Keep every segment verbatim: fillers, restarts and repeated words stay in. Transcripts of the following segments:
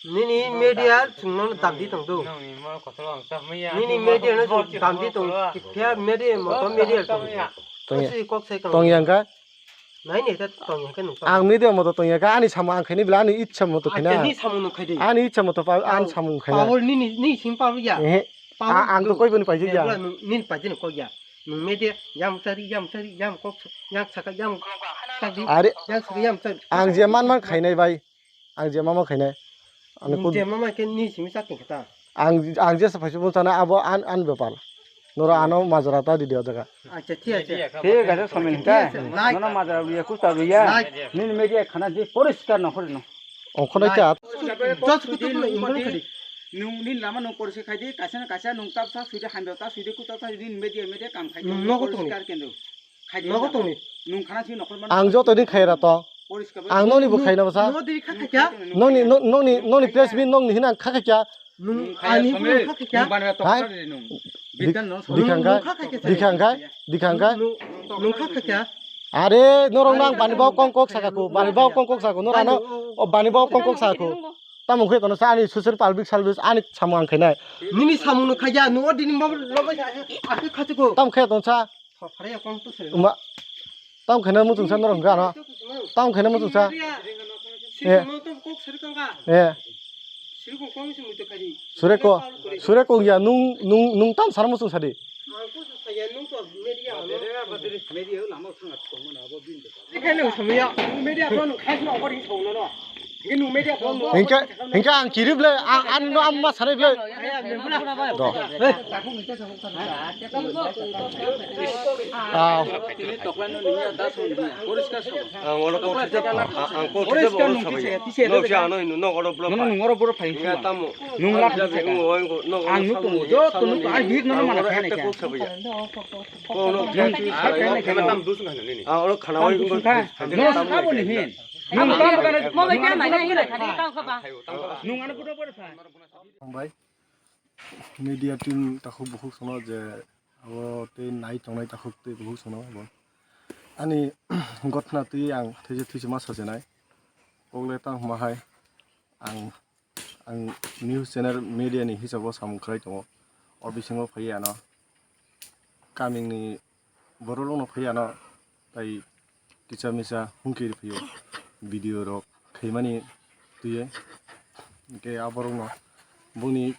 Nini media chwngno damdi tongdo. Nini media no chwng damdi tong. Kipya media moto media tong. Tong ya. Asi kok sai kang. Tong yang kha? Nai ni ta tong yang kha nung. Ang media moto tong yang kha, ani samung ang khaini bla, ani ichha moto khaina. Ani samung nung khaidi. Ani ichha moto pa, ani samung khaina. Power nini, ni sing power ya. Power ang to koi boni paijak ya. Nini paijak ni kok ya. Nung media yam chari, yam chari, yam kok, yam saka, yam chari. Are, yam saka, yam chari. Ang je man man khainai bai. Ang je mama khainai. Ani kut- je mama khe ni simi chatting khe ta. Ang, ang jesa phaisa bung sana abo an, an bepal. Noro ano majra ta di dia jaga. Acha, thik acha. Thik acha, somin ta. Nono majra ruya, kusta ruya. Nini media khana di poriskar no khori no. Ongkhonai ta. Just kutu kuno ingkon khadi. Nung nini lama nung poriskar khaidi, kaisa na kaisa nung tapsa suidi, hamjao ta suidi, kuta ta suidi, media, media kam khaidi. Nogo tongni. Poriskar kendo. Nogo tongni. Nung khana si nokhor man. Ang joto din khaira to. Ang noni bo khaina bwsa. Nodi kha kha kya? Noni, no-, noni, noni press meet noni hina kha kha kya? Nung ani bo kha kha kya? Hai? Dikhang kha, dikhang kha, dikhang kha. Nung kha kha kya? Are, norok nang bani bo kong kok saka ko, bani bo kong kok saka ko, norano, o bani bo kong kok saka ko. Tamo khe kono sa ani susur palbik salbik ani samung ang khainai. Nini samung no khaja, no dini mo lobo sa, akhe khachi ko. Tamo khe ton sa. Thok phare ya kong to se. Wngma. Tamo khaina muchung sa norok hwnkha ano. Tamo khaina muchung sa. Siri kong to kok siri kong ka. Eh. Siri kong kong si muchung khaji. Sure ko. Sure ko ya nung, nung, nung tam sar muchung sadi. Ang ko sa ya nung to media ano. Media lama thang at kong na abo bin de. Ikhai nung samya. Media to nung khai no ori so no no. Hingke, hingke ang kirip le, ang, ang no amma sanai le. Do. Ah. Ang oro kok thite, ang, ang kok thite, oro sabai. No, si ano, no, oro bro. No, no, oro bro phai. Tamo. Nung la. Ang nuk tongo, joto nuk, ang bihik no mana phai nai kha. Kono khana wai. Nung sabo ni hin. Nung ano buda buda sa. Hambai. Media team takhuk bukhuk sono je abo tei nai tongnai takhuk tei bukhuk sono abo. Ani gotna twi ang thwijak thwijak ma sajenai. Kokle tang hwnba hai ang Ang news channel media ni hisabo samung khlai tongo. O bisingo phai ano kamini borok rokno phai ano tai kisa misa hungkhe phio video rok khaimani twiwi. Hingke aborokno boni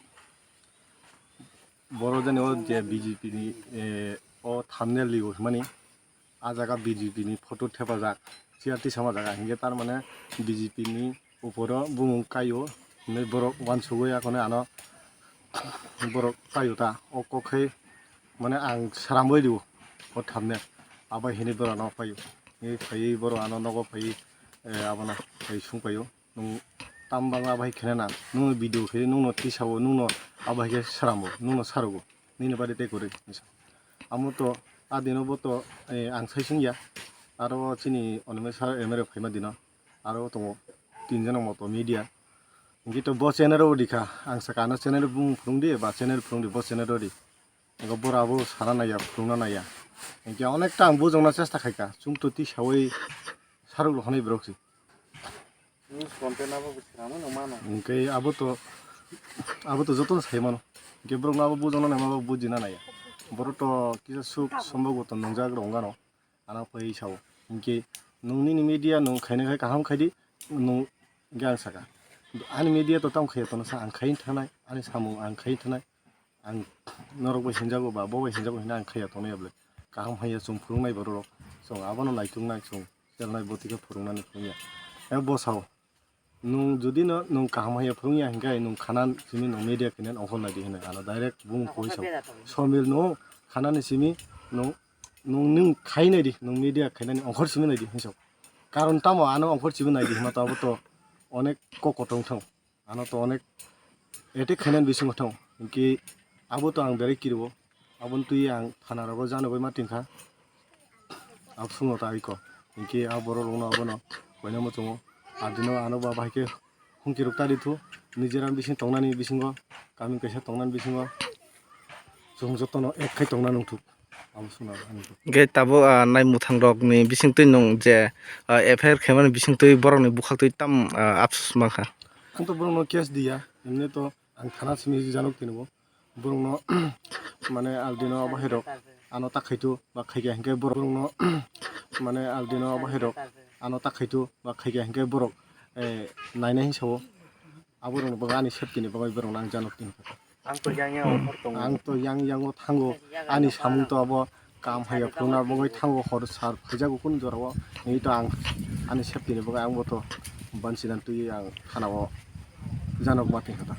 borok jani o je B J P ni, eh, o thumbnail ligo himani. Ah jaga B J P ni photo thepajak, chair tisama jaga, hinkhe tar mane B J P ni uporo bumung kaio hinwi borok uansugwi akhone ano borok kaio ta. O kok khe mane ang sramwi rio o thumbnail, abo hinwi borok ano paio. Hinwi phaiwi borok ano nogo phaiwi, eh, abono phai sung paio. Nwng tam bangla bai khe na, nwng video khe nwng no tisao, nwng no abo hai khe sramo, nwng no sarogo, nini bari tei kwrwi. Amo to a dino bo to, eh, ang sai sung ya, aro chini onome sir M R A phaima dino, aro tongo tin jona moto media. Hinkhe to bo channel o rikha, ang saka ano channel bumung phwrwng di, ba channel phwrwng di, bo channel o ri. Hinkhe bora bo sana naiya, phwrwngna naiya. Hinkhe onekta ang bujokna chesta khaikha, chwng to tisawi sarok rok hanai borok se. News content abo bo swnamwi no mano. Hwnkhe abo to, abo to jotono sai mano. Hwnkhe borokno abo bujokna naima abo bujina naiya. Borok to kisa suk sombogo to nwngjak rok wngano. Ano phai sao. Hwnkhe nwng nini media nwng khaina khai kaham khaidi, nwng hwnkhe ang saka. Ani media to tamo khaiya tono sa ang khai thanai, ani samung ang khai thanai. Ang norok bai hinjago ba, bo bai hinjago hinwi ang khaiya tongnai ya bwle. Kaham haiya chwng phwrwngnai borok rok. Chwng abono naituknai chwng chelnai bo twi khe phwrwngnani phwrwngya. E bo sao, nwng jodi no nwng kaham haiya phwrwngya hinkhe nwng khana simi nwng media khe nini ongkhor nai di hinwi ano direct bumung khe sao. Somil nwng khanani simi nwng, nwng, nwng khai nai di, nwng media khainani ongkhor simi nai di hinwi sao. Karon tamo ano ongkhor simi nai di hinma to abo to onek kok kotong thang. Ano to onek attack khainani bisingo thang. Hinkhe abo to ang berai kiriwo. Aboni twi ang thana rogo janogwi ma tingkha. Absungno ta iko. Hinkhe a borok rokno abono koina muchungo. Adino ano ba bahai khe hungki rok ta rithu. Nijera bising tongnani bisingo, kami kaisa tongnani bisingo. Chwng jotono ek khai tongna nungthuk. Abo suna ani. Hwnkhe tabuk, ah, nai mwthang rok ni bising twi nwng je, ah, F I R khaimani bising twi borok ni bukhak twi tam, ah, apsus mankha. Ang to borok no case diya, emni to ang thana simi janok tini bo. Borok no mane aldi no bahai rok ano tak khaitu ba khaikha hwnkhe borok no mane aldi no bahai rok ano tak khaitu ba khaikha hwnkhe borok, eh, nainai hinsa o. Aborokni bagwi ani safety ni bagwi borokno ang janok tini kha. Ang to yang yang o hor tongo. Ang to yang yang o thango. Ani samung to abo kam haiya phunukna bagwi thango, hor sar phaijago kunu jora o. Nini to ang ani safety ni bagwi ang bo to banchinan twiwi ang thana o janok ma tini kha.